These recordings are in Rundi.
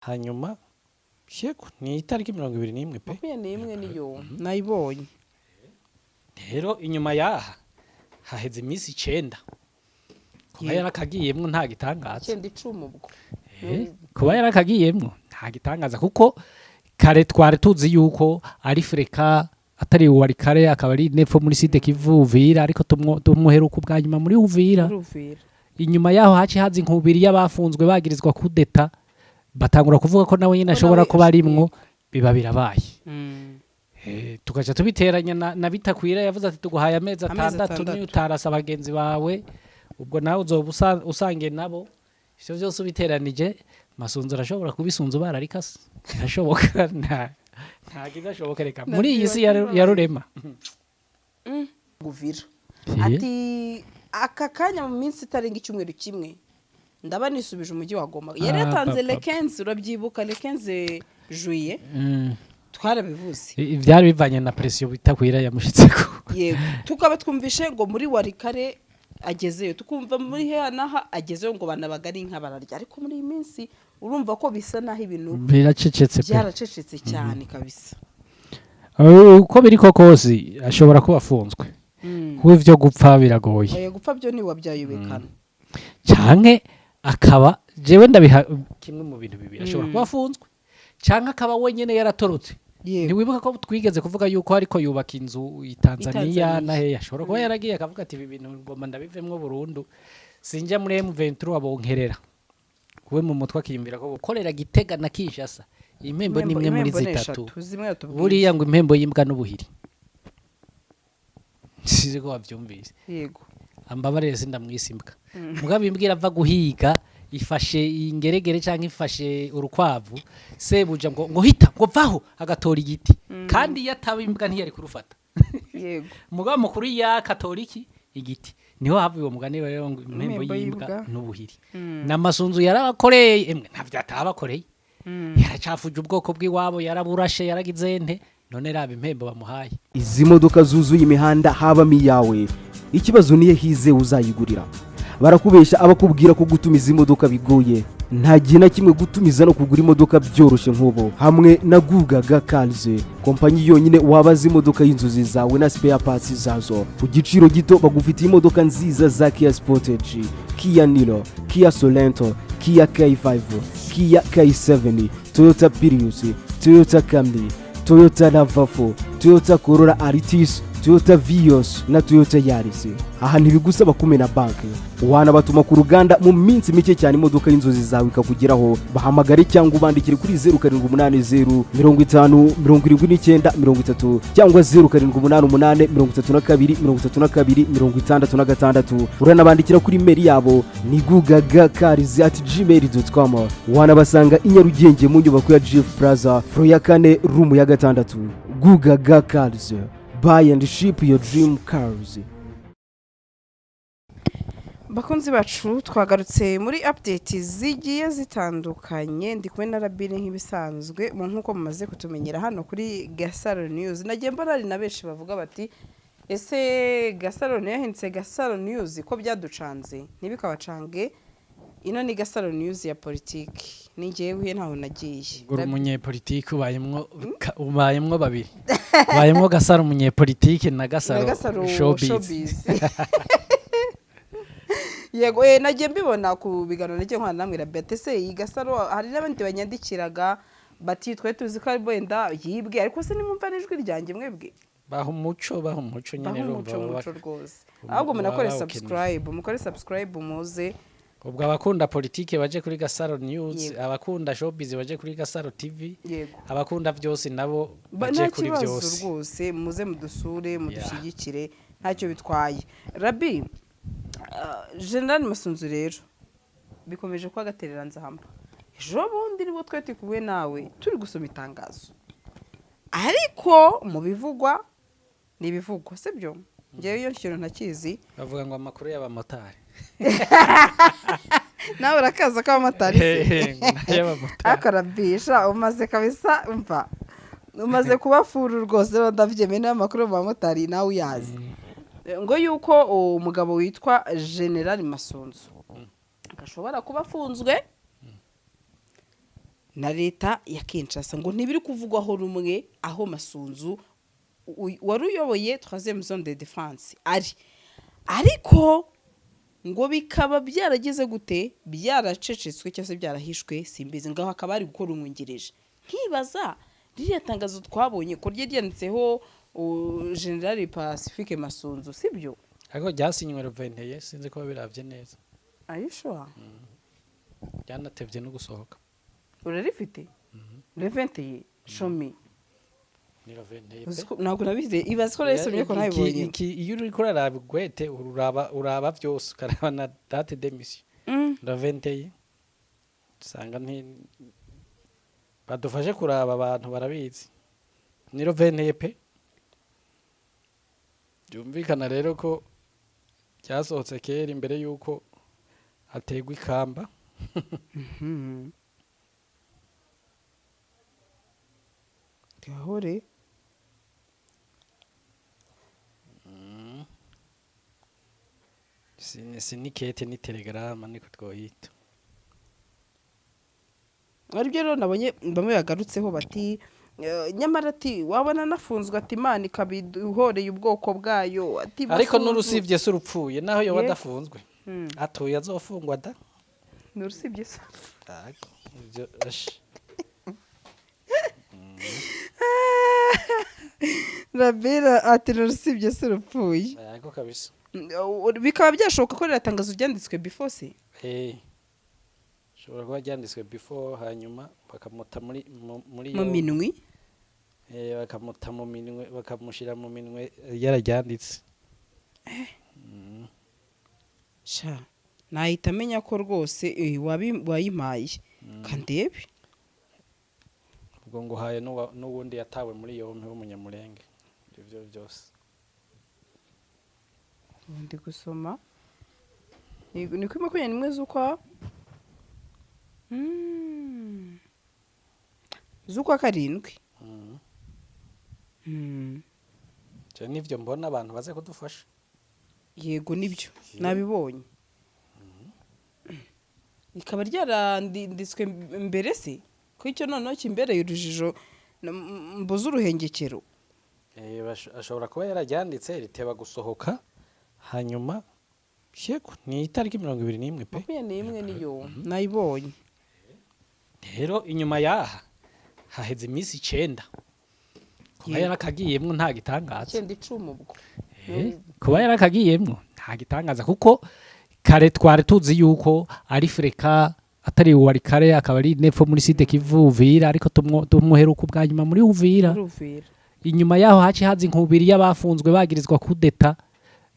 Hanyuma yego, ni itariki 21 pe. 21 niyo nayibonye. Rero inyuma yaha haheze iminsi 9 kuba yarakagiyemwo, nta gitangaza. 9, 10 ubwo. Kuba yarakagiyemwo nta gitangaza, kuko kare twari tuzi yuko ari freka atari wari kare, akaba ari nepfo muri Sud Kivu, Uvira, ariko tumuheruka ubwa nyuma muri Uvira. Muri Uvira. Inyuma yaho haci haza inkubiri y'abafunzwe bagirizwa kudeta, batangura kuvuga ko nawe nyine Ko ashobora nawe kuba arimwo, biba birabaye. Tugaca tubiteranya na Bitakwira yavuze ati: "Tuguhaye amezi Amezi 6, 6. niyo utarasa bagenzi bawe, ubwo nawe uzoba usangiye nabo." Ivyo vyose ubiteranije, Masunzu arashobora kuba isunzu bararikase, birashoboka, nta kidashoboka reka muri iyi si ya Rurema. Uvira. Ati aka kanya mu minsi itarenga icyumweru kimwe ndaba nisubije umujyi wa Goma. Yari yatanze pa, pa, le 15, urabyibuka, le 15 juillet. Twarabivuze. Vyari bivanye na pression Bitakwira yamushitseko. Yego, tukaba twumvishe ngo muri Walikale agezeyo, tukumva muri heha n'aha agezeyo, ngo banabaga ari inka bararya, ariko muri iyi minsi urumva ko bisa n'aho ibintu biracecetse pe. Byaracecetse cyane kabisa. Uko biri ko kose ashobora kuba afunzwe, kuko ivyo gupfa biragoye. Oya, gupfa byo ntiwabyayobekana. Canke akaba, jewe ndabiha kimwe mu bintu bibiri: ashobora kuba afunzwe, canke akaba wenyene yaratorotse. Ntiwibuka ko twigeze kuvuga yuko ariko yubaka inzu i Tanzania? Tanzania. Na hehe ashobora kuba yaragiye, akavuga ati: "Ibi bintu ngomba ndabivemwo burundu, sinjya muri M23 bonkerera." We mu mutwe akiyumvira ko gukorera Gitega na Kinshasa, impembo ni imwe muri Impembo ni zitatu. eshatu, zimwe yatubwiye. Buriya ngo impembo y'imbwa n'ubuhiri, sizi ko wavyumvise. Yego. Ambabarire, sindamwisa imbwa, mugabo imbwa irava guhiga, ifashe ingeregere cyangwa ifashe urukwavu, sebuja ngo hita, ngo vaho, agatora igiti, kandi iyo ataba imbwa ntiyari kurufata. Mugabo mukuru yakatora iki igiti, niho havuye uwo mugani rero ngo impembo Impembo y'imbwa y'imbwa. n'ubuhiri. N'amasunzu yarabakoreye, emwe ntavyo atabakoreye, yaracafuje ubwoko bw'iwabo, yaraburashe, yaragize nte? None raba impembo bamuhaye. Izi modoka zuzuye imihanda habamo iyawe? Ikibazo niyo hize uzayigurira. Barakubesha abakubwira ko gutumiza imodoka bigoye. Nta gihe na kimwe gutumiza no kugura imodoka byoroshye nk'ubu hamwe na Gugaga Cars, kompanyi yonyine wabaza imodoka y'inzozi zawe na spare parts zazo ku giciro gito. Bagufitiye imodoka nziza za Kia Sportage, Kia Niro, Kia Sorento, Kia K5, Kia K7, Toyota Prius, Toyota Camry, Toyota RAV4, Toyota Corolla Altis, Toyota Vios na Toyota Yaris. Aha ntibigusaba kumena banki, wanabatuma ku ruganda, mu minsi mike cyane imodoka y'inzozi zawe ikakugeraho. Bahamagare cyangwa ubandikire kuri 0780507930 cyangwa 0788323266. Uranabandikira kuri email yabo ni gugagacars@gmail.com. Wanabasanga i Nyarugenge mu nyubako ya GF Plaza, floor ya kane, room ya gatandatu. Gugaga Cars, buy and ship your dream cars. Bakunzi bacu, twagarutse muri update zigiye zitandukanye. Ndi kumwe na Rabine nk'ibisanzwe, mu nk'uko mumaze kutumenyera hano kuri Gasaro News. Nagiye mbona hari na benshi bavuga bati: "Ese Gasaro yahindutse Gasaro News ko byaducanze?" Ntibikabacange, ino ni Gasaro News ya politiki, ni ngewe ntaho nagiye. Uri umunyepolitiki, ubayemwo babiri, ubayemwo Gasaro umunyepolitiki na Gasaro Na Gasaro showbiz. Showbiz. Yego, nagiye mbibona ku biganiro nagiye nkorana namwe. Rabete se iyi Gasaro, hari n'abandi banyandikiraga bati: "Twe tuzi ko ari wenda yibwe, ariko se nimumva n'ijwi ryanjye mwebwe?" Baha umuco, baha umuco nyine. Baha Urumva umuco baba umuco rwose. Ahubwo munakore baba bawukeneye. subscribe, mukore subscribe muze. Ubwo abakunda politike baje kuri Gasaro News, abakunda showbiz baje kuri Gasaro TV, abakunda byose nabo baje nta kuri kibazo byose. Rwose muze mudusure, mudushyigikire, ntacyo bitwaye. Rabi, General Masunzu rero bikomeje kuba agatereranzamba. Ejo bundi nibwo twari turi kumwe nawe turi gusoma itangazo, ariko mu bivugwa ni ibivugwa, sibyo? Ngewe iyo kintu ntakizi. Bavuga ngo amakuru y'abamotari. Nawe urakaza k'abamotari se? Ngo n'ay'abamotari. Ariko rabisha umaze kabisa, umva, umaze kuba furu rwose, rero ndabyemeye, niba amakuru mu bamotari nawe uyazi. Ngo yuko umugabo witwa General Masunzu ashobora kuba afunzwe. Na leta ya Kinshasa ngo ntibiri kuvugwaho rumwe aho Masunzu wari uyoboye troisième zone de défense ari, ariko ngo bikaba byarageze gute, byaracecetswe cyangwa se byarahishwe, simbizi. Ngaho hakaba hari gukora umwungirije. Nkibaza ririya tangazo twabonye ko ryari ryanditseho General Pacifique Masunzu, sibyo? Ariko ryasinywe le 21, sinzi ko biravye neza. Ayishuwa? Ryanatevye no gusohoka. Urarifite le 21 shomi? Ni le 21 Uzi pe. Ntabwo nabize, ibaze ko narisomye ko ntabibonye. Iyo uriko uraraba igwete, uraba vyose, ukaraba na date d'émission. Le 21 usanga nti badufashe kuraba, abantu barabizi, ni le 21 pe. Byumvikana rero ko ryasohotse kera imbere y'uko ategwa ikamba. Gahore. Si nikete, ni telegrama niko twoyita. Aribyo rero nabonye bamwe bagarutseho bati nyamara ati wabona anafunzwe, ati Imana ikabiduhoreye ubwoko bwayo, ati Ariko Masunzu. N'urusibye se urupfuye naho yoba adafunzwe, atuye azofungwa da. N'urusibye se. Ariko ivyo ash. Rabera ati n'urusibye se urupfuye. Ariko kabisa. Bikaba byashoboka ko ririya tangazo ryanditswe before se? Shobora kuba ryanditswe before, hanyuma bakamuta muri Mu minwi. Bakamuta mu minwe, bakamushira mu minwe yararyanditse. Sha nahita amenya ko rwose wayimpaye kandebe. Ubwo nguhaye n'uwundi yatawe muri yompi w'umunyamurenge, ivyo byose. Ubu ndi gusoma ni kuri 21 z'ukwa karindwi. Je nivyo mbona, abantu baze kudufasha. Yego, nibyo nabibonye, rikaba ryaranditswe mbere se, ko icyo noneho kimbereye urujijo mbuze uruhengekero. Ashobora kuba yararyanditse riteba gusohoka, hanyuma yego, ni itariki 21 pe. 21 niyo nayibonye. Rero inyuma yaha haheze iminsi 9, kuba yarakagiyemwo nta gitangaza. 9, 10 ubwo. Kuba yarakagiyemwo nta gitangaza, kuko kare twari tuzi yuko ari freka atari uwari kare, akaba ari nepfo muri Sud Kivu, Uvira, ariko tumuheruka ubwa nyuma muri Uvira. Muri Uvira. Inyuma yaho haci haza inkubiri y'abafunzwe bagirizwa kudeta,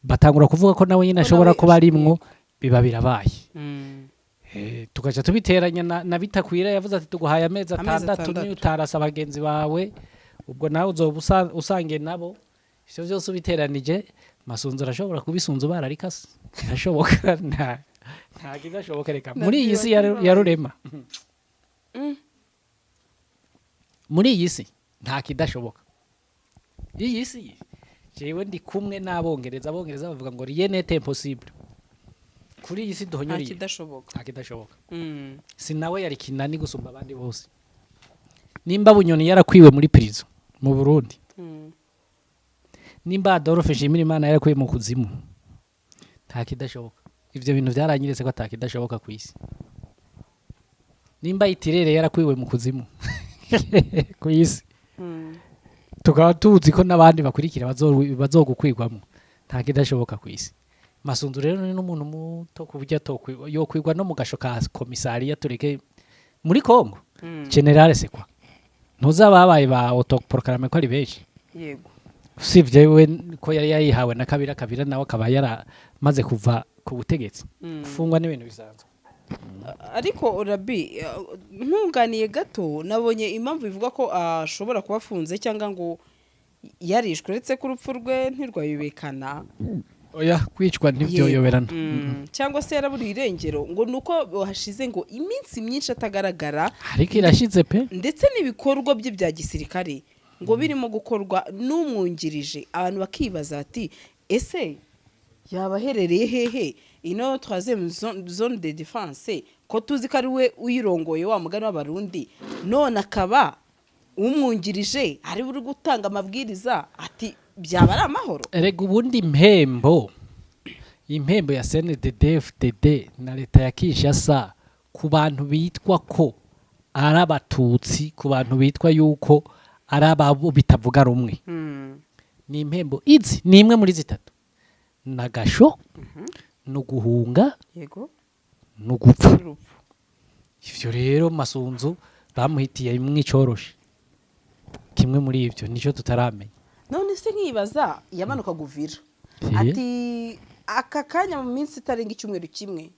batangura kuvuga ko nawe nyine Ko ashobora nawe kuba arimwo, biba birabaye. Tugaca tubiteranya na Bitakwira yavuze ati tuguhaye amezi Amezi 6 6. Niyo utarasa bagenzi bawe, ubwo nawe uzoba usangiye nabo. Ivyo vyose ubiteranije, Masunzu arashobora kubisunzu bararikase, birashoboka, nta kidashoboka reka muri iyi si ya Rurema. Muri iyi si nta kidashoboka. Iyi si jewe ndi kumwe n'abongereza, abongereza bavuga ngo rien n'est impossible kuri iyi si Nta duhonyoriye. kidashoboka. Nta kidashoboka. Si nawe yari kinani gusumba abandi bose. Nimba Bunyoni yarakwiwe muri prison mu Burundi, nimba Adolphe Nshimirimana yarakwiwe mu kuzimu, nta kidashoboka. Ivyo bintu vyaranyeretse ko ata kidashoboka ku isi. Nimba Itirere yarakwiwe mu kuzimu ku isi, tukaba tuzi ko n'abandi bakurikira bazogukwirwamo, nta kidashoboka ku isi. Masunzu rero ni n'umuntu muto ku buryo yokwigwa no mu gasho ka komisariya, tureke muri Kongo. General sekwa ntuzi ababaye ba autoproclamé ko ari benshi. Usibye we ko yari yayihawe na Kabira, Kabira nawe akaba yaramaze kuva ku butegetsi. Gufungwa n'ibintu bisanzwe. Ariko rabi ntunganiye gato, nabonye impamvu ivuga ko ashobora kuba afunze cyangwa ngo yarishwe, uretse ko urupfu rwe ntirwayobekana. Oya, kwicwa ntibyoyoberana. Cyangwa se yaraburiye irengero, ngo ni uko hashize ngo iminsi myinshi atagaragara. Ariko irashize pe. Ndetse n'ibikorwa bye bya gisirikare ngo birimo gukorwa n'umwungirije, abantu bakibaza ati ese yaba aherereye hehe? Ino troisième zone de défense, ko tuzi ko ari we uyirongoye, wa mugani w'Abarundi, none akaba umwungirije ari uri gutanga amabwiriza, ati byaba ari amahoro? Erega ubundi impembo ya CNDD-FDD na leta ya Kinshasa ku bantu bitwa ko ari Abatutsi, ku bantu bitwa yuko ari ababo bitavuga rumwe, ni impembo izi, ni imwe muri zitatu: nagasho, no guhunga, no gupfa. Urupfu. Ivyo rero Masunzu bamuhitiye imwe icoroshe, kimwe muri ivyo nico tutaramenya. None se nkibaza, yamanuka Guvira, ati aka kanya mu minsi itarenga icyumweru kimwe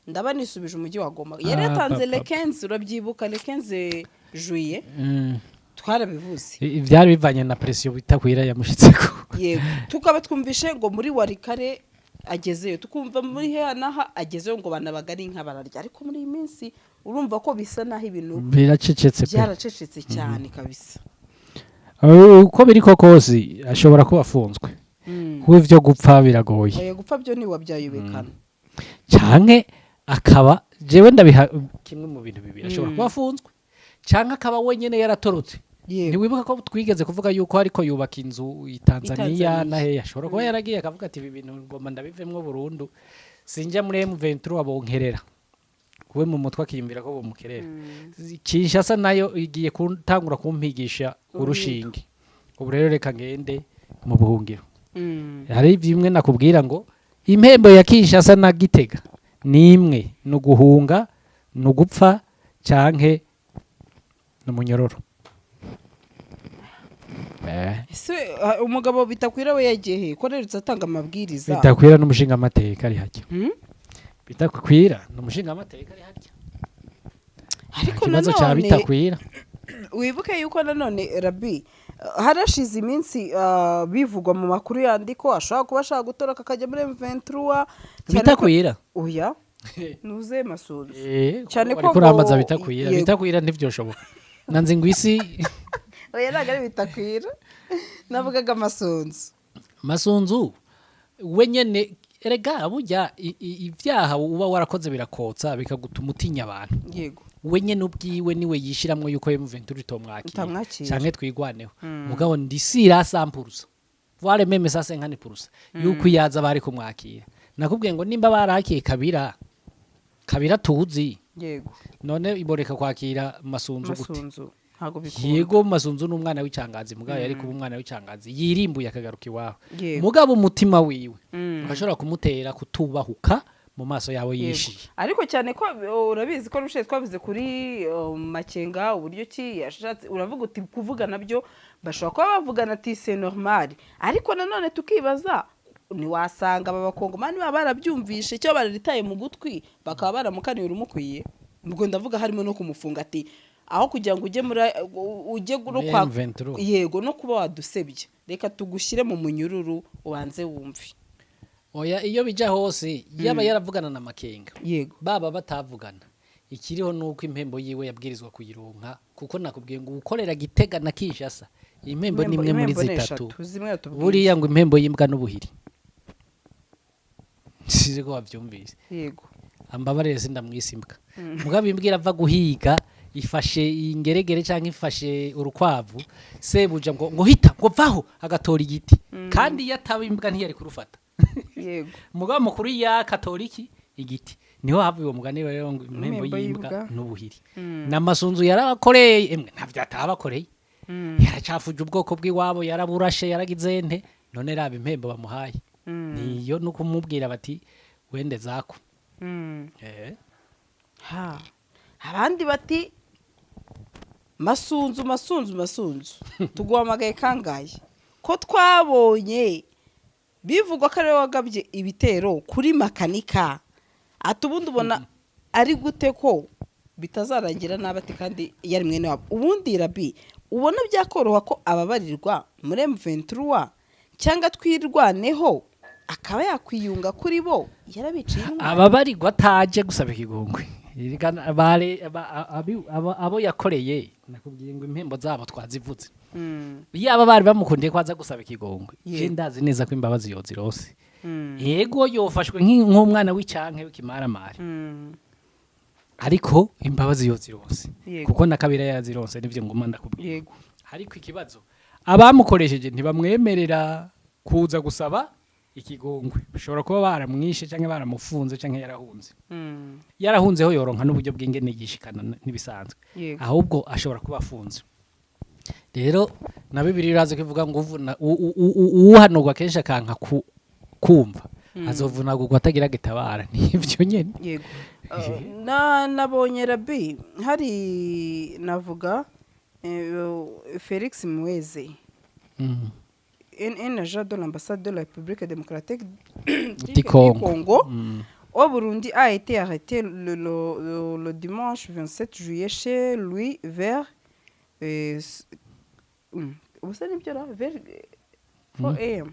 ndaba nisubije umujyi wa Goma. Yari yatanze pa, le pa. 15, urabyibuka, le 15 juillet, twarabivuze. Vyari bivanye na pression Bitakwira yamushitseko. Yego, tukaba twumvishe ngo muri Walikale agezeyo, tukumva muri heha n'aha agezeyo, ngo banabaga ari inka bararya. Ariko muri iyi minsi urumva ko bisa naho ibintu biracecetse pe. Byaracecetse cyane kabisa. Uko biri ko kose ashobora kuba afunzwe, kuko ivyo gupfa biragoye. Oya, gupfa byo ntiwabyayobekana. Canke akaba, jewe ndabiha kimwe mu bintu bibiri: ashobora kuba afunzwe, canke akaba wenyene yaratorotse. Ntiwibuka ko twigeze kuvuga yuko ariko yubaka inzu i Tanzania? Tanzania. Na hehe ashobora kuba yaragiye, akavuga ati ibi bintu ngomba ndabivemwo burundu, sinjya muri M23 bonkerera, we mu mutwe akiyumvira ko bomukerera. Kinshasa nayo igiye gutangura kumpigisha urushinge, ubu rero reka ngende mu buhungiro. Hari bimwe nakubwira ngo impembo ya Kinshasa na Gitega ni imwe: ni uguhunga, ni ugupfa, canke ni umunyororo. Ese umugabo Bitakwira we yagiye he, ko aherutse atanga amabwiriza? Bitakwira n'umushingamateka ari harya. Bitakwira ni umushingamateka ari harya. Ariko Ikibazo cya nanone Bitakwira, wibuke yuko nanone rabi harashize iminsi bivugwa mu makuru yandi ko ashobora kuba ashaka gutoroka akajya muri M23, cyane ko- Bitakwira? Oya, nuze Masunzu. Cyane Cyane ko ko kurambaza Bitakwira. Yego. Bitakwira ntivyoshoboka, nanze ngo isi. Oya, ntabwo ari Bitakwira, navugaga Masunzu. Masunzu we nyene, erega burya ibyaha uba warakoze birakotsa, bikagutuma utinya abantu. We nyene ubwiwe niwe yishiramwo yuko M23 itomwakira Itamwakira. canke Twigwaneho. Mugabo ndisira 100%, voire même 150% yuko iyaza bari kumwakira. Nakubwiye ngo nimba barakiye Kabira, Kabira tuzi, none iboreka kwakira Masunzu gute? Masunzu ntabwo bikunda. Yego, Masunzu ni umwana w'icangazi, mugabo yari kuba umwana w'icangazi yirimbuye akagaruka iwabo. Mugabo umutima wiwe urashobora kumutera kutubahuka mu maso yabo yishiye. Ariko cyane ko urabizi ko rushe twavuze kuri Makenga, uburyo ki yashatse, uravuga uti kuvuga nabyo bashobora kuba bavugana, ati c'est normal. Ariko nanone tukibaza, ntiwasanga aba Bakongomani baba barabyumvishe cyangwa bararitaye mu gutwi, bakaba baramukaniye urumukwiye? Ubwo ndavuga harimo no kumufunga, ati aho kugira ngo ujye muri ujye no Muri kwa M23. Yego, no kuba wadusebye, reka tugushyire mu munyururu ubanze wumve. Oya, iyo bija hose, yaba yaravugana na Makenga, baba batavugana, ikiriho nuko impembo yiwe yabwirizwa kuyironka, kuko nakubwiye ngo ukorera Gitega na Kinshasa, impembo ni imwe muri Impembo ni zitatu. eshatu, zimwe yatubwiye. Buriya ngo impembo y'imbwa n'ubuhiri, sizi ko wavyumvise. Yego. Ambabarire, sindamwisa imbwa, mugabo imbwa irava guhiga, ifashe ingeregere canke ifashe urukwavu, sebuja ngo hita, ngo vaho, agatora igiti, kandi iyo ataba imbwa ntiyari kurufata. Mugabo mukuru ya katoliki igiti, niho havuye uwo mugani rero ngo impembo Impembo y'imbwa y'imbwa. n'ubuhiri. N'Amasunzu yarabakoreye, emwe ntavyo atabakoreye, yaracafuje ubwoko bw'iwabo, yaraburashe, yaragize nte? None raba impembo bamuhaye, niyo no kumubwira bati wende zako. Ha, abandi bati Masunzu, Masunzu, Masunzu, tuguhamagaye kangahe, ko twabonye bivugwa ko ariwe wagabye ibitero kuri Makanika? Ati ubundi ubona ari gute ko bitazarangira nabi? Ati kandi yari mwene wabo. Ubundi rabi, ubona byakoroha ko ababarirwa muri M23 cyangwa Twirwaneho, akaba yakwiyunga kuri bo, yarabiciye intwari? Ababarirwa ataje gusaba ikigongwe. Erega abo yakoreye, nakubwiye ngo impembo zabo twazivuze. Iyo aba bari bamukundiye ko aza gusaba ikigongwe, je ndazi neza ko imbabazi yozirose. Yego, yofashwe nk'umwana w'icyanke w'ikimaramari, ariko imbabazi yozironse, kuko na Kabira yarazironse, nivyo nguma ndakubwira. Ariko ikibazo, abamukoresheje ntibamwemerera kuza gusaba ikigongwe. Bashobora kuba baramwishe canke baramufunze canke yarahunze. Yarahunzeho yoronka n'uburyo bw'ingene yishikana n'ibisanzwe. Ahubwo ashobora kuba afunze. Rero na Bibiliya iraza kuvuga ngo uhanurwa kenshi akanka kumva azovunagurwa atagira gitabara. Nivyo nyene. Yego. Na nabonye, Rabi, hari navuga Felix Mweze, un agent de l'ambassade de la République démocratique du Congo. Congo au Burundi a été arrêté le dimanche 27 juillet chez lui vers ubusa nibyo ra vers 4 am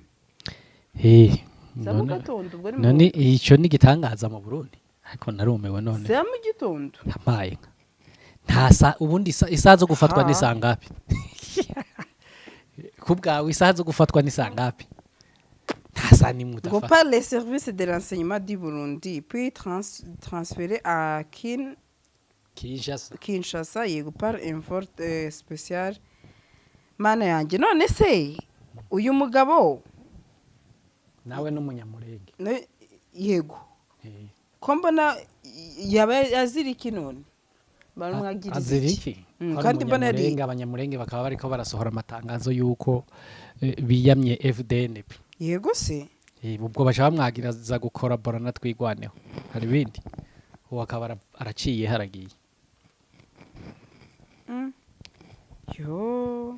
za mu gatondo, ubwo ni mu None ico ni igitangaza mu Burundi? Ariko narumiwe none. Za mu gitondo. Yampaye nka nta sa ubundi isaha zo gufatwa ni saa ngapi ku bwawe? Isaha zo gufatwa ni saa ngapi? Nta saa nimwe Ngo udafata. par les services de renseignement du Burundi, puis transféré à Kinshasa. Kinshasa, yego, par un vol spécial. Mana yanjye, none se uyu mugabo Nawe n'umunyamurenge. Yego. Ko mbona yaba azira iki none? Baramwagiriza Azira iki? iki? Ko ari Kandi mbona yari umunyamurenge, abanyamurenge bakaba bariko barasohora amatangazo y'uko biyamye FDNP. Yego se. Ubwo baca bamwagiriza gukorabora na Twigwaneho. Hari ibindi, uwo akaba araciye haragiye. Yo.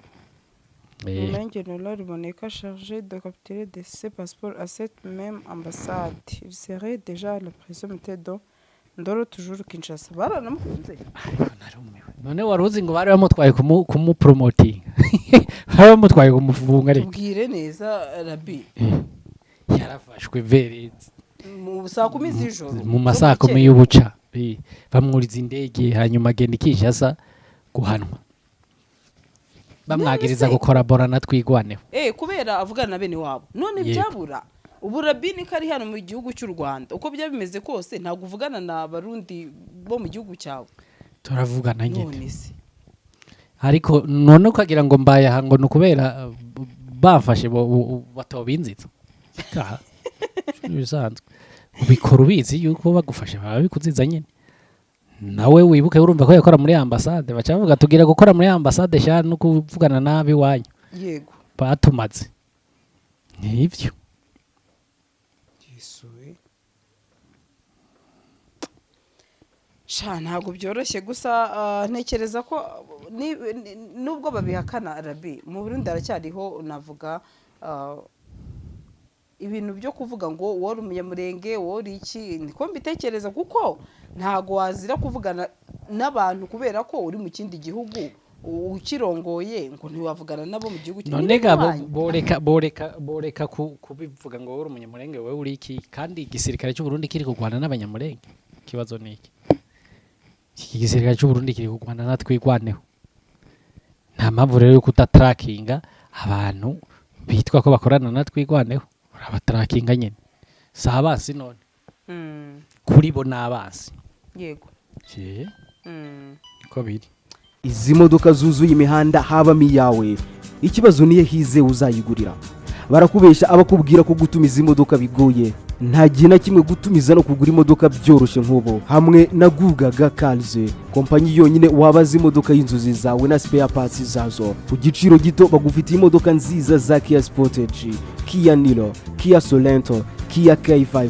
Général Ruboneka chargé de capturer de ses passeports à cette même ambassade. Il serait déjà à la prison militaire de Ndolo, toujours Kinshasa. Baranamufunze. Ariko narumiwe. None wari uzi ngo bari bamutwaye kumupromotinga, bari bamutwaye kumufunga, ariko Tubwire neza, Rabi. Yarafashwe vers Mu saa 10 z'ijoro. Mu masaa 10 y'ubuca. Bamwuriza indege, hanyuma agenda i Kinshasa guhanwa, bamwagiriza gukorabora na Twigwaneho. Kubera avugana na bene wabo. None Yego. byabura. Ubu Rabi ni kari hano mu gihugu cy'u Rwanda. Uko byaba bimeze kose, ntabwo uvugana na Barundi bo mu gihugu cyawe? Turavugana nyine. None se? Ariko none ukagira ngo mbaye aha ngo ni ukubera bamfashe batobinzitsa. Aha, ibisanzwe ubikora ubizi yuko bagufashe baba bikuziza nyine. Nawe wibuke, urumva ko yakora muri ambasade, baca bavuga tugira gukora muri ambasade sha no kuvugana nabi iwanyu. Batumaze nivyo. Yesu we. Sha, ntabwo byoroshye gusa ntekereza ko nubwo babihakana, Rabi, mu Burundi haracyariho navuga ibintu byo kuvuga ngo wowe uri umunyamurenge, wowe uri iki. Niko mbitekereza, kuko ntabwo wazira kuvugana n'abantu kubera ko uri mu kindi gihugu ukirongoye, ngo ntiwavugana nabo mu gihugu None Ni ga bene wanyu. Boreka kubivuga ngo wowe uri umunyamurenge, wowe uri iki, kandi igisirikare cy'u Burundi kiri kurwana n'abanyamurenge. Ikibazo ni iki? Iki gisirikare cy'u Burundi kiri kurwana na Twigwaneho. Nta mpamvu rero yo kudatrackinga abantu bitwa ko bakorana na Twigwaneho. Urabatrackinga nyine, si abansi none? Kuri bo ni abansi. Je, niko biri. Izi modoka zuzuye imihanda habamo iyawe? Ikibazo niyo hize uzayigurira. Barakubesha abakubwira ko gutumiza imodoka bigoye. Nta gihe na kimwe gutumiza no kugura imodoka byoroshye nk'ubu hamwe na Gugaga Cars, kompanyi yonyine wabaza imodoka y'inzozi zawe na spare parts zazo ku giciro gito. Bagufitiye imodoka nziza za Kia Sportage, Kia Niro, Kia Sorento, Kia K5,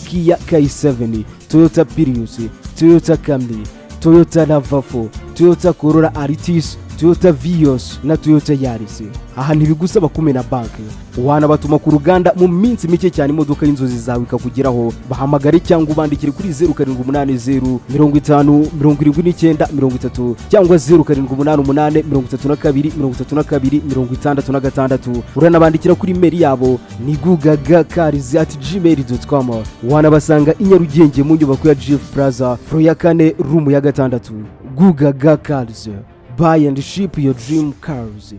Kia K7, Toyota Prius, Toyota Camry, Toyota RAV4, Toyota Corolla Altis, Toyota Vios na Toyota Yaris. Aha ntibigusaba kumena banki, wanabatuma ku ruganda mu minsi mike cyane imodoka y'inzozi zawe ikakugeraho. Bahamagare cyangwa ubandikire kuri 0780507930 cyangwa 0788323266. Uranabandikira kuri email yabo ni gugagacars@gmail.com. Wanabasanga i Nyarugenge mu nyubako ya GF Plaza, floor ya kane, room ya gatandatu. Gugaga Cars, buy and ship your dream cars.